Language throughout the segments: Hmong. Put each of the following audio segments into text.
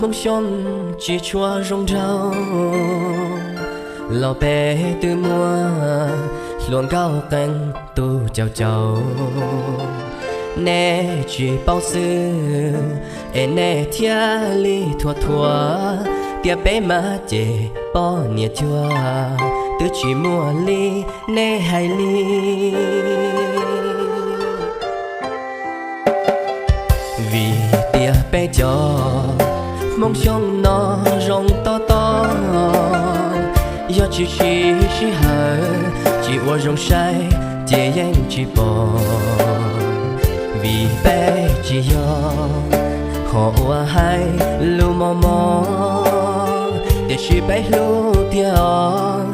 Hmoob Xyooj tsis tshua zoo nraug, los peb twb muaj hluas nkauj qee tus caum caum. Nej tsis paub xwb es nej thiaj li thuam thuam, tias peb mas ces poj niam cuag, twb tsis muaj li nej hais li. Vim tias peb cov Hmoob Xyooj no zoo tob tob, yog tsis siv sij hawm, tsis ua zoo saib ces yeej tsis pom. Vim peb tsis yog ho uas hais lus mos mos, tiam sis peb hlub tiag os,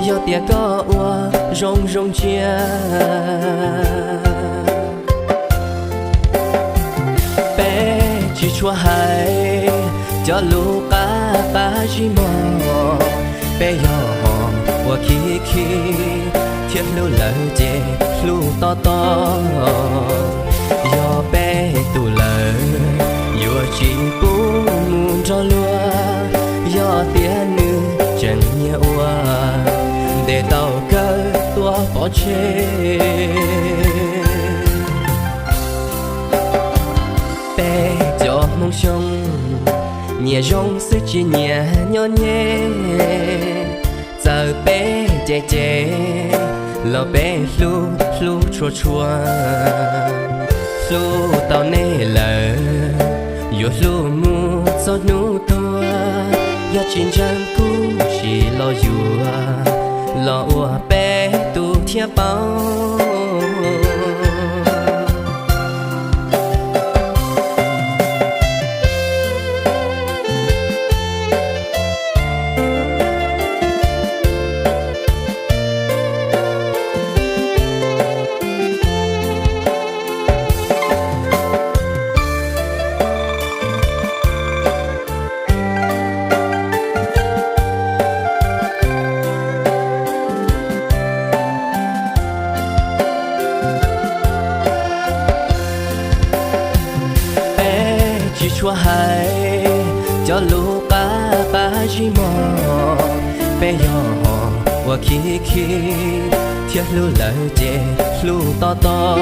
yog tias koj ua zoo zoo ntsia. Peb tsis tshua hais cov lus qab qab zib mog, peb yog ho uas khib khib, thiab hlub lawm ces hlub tob tob. Yog peb tus lawm yuav tsis pub mus nrog luag, yog tias nws tseem nyiam ua, ntes tau kawg tuaj pov tseg. Peb cov Hmoob Xyooj nyiam zoo xwb tsis nyiam nyob nyem, txawm peb cem cem los peb hlub hlub tshua tshua. Hlub tau nej lawm, yuav hlub mus txog hnub tuag, yog tsis ntseeg kuv sim los yuav, los ua peb tus thiaj paub. Peb tsis tshua hais cov lus qab qab zib mog, peb yog ho uas khib khib, thiab hlub lawm ces hlub tob tob.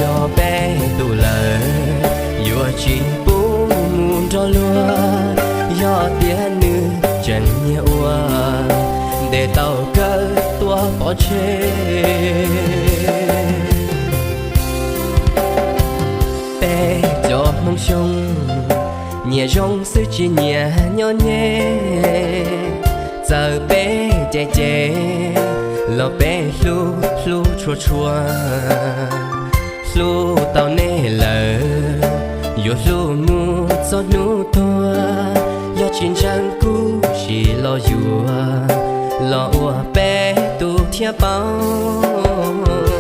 Yog peb tus lawm yuav tsis pub mus nrog luag, yog tias nws tseem nyiam ua, ntes tau kawg tuaj pov tseg. Peb cov Hmoob Xyooj nyiam zoo xwb tsis nyiam nyob nyem, txawm peb cem cem los peb hlub hlub tshua tshua. Hlub tau nej lawm, yuav hlub mus txog hnub tuag, yog tsis ntseeg kuv sim los yuav, los ua peb tus thiaj paub.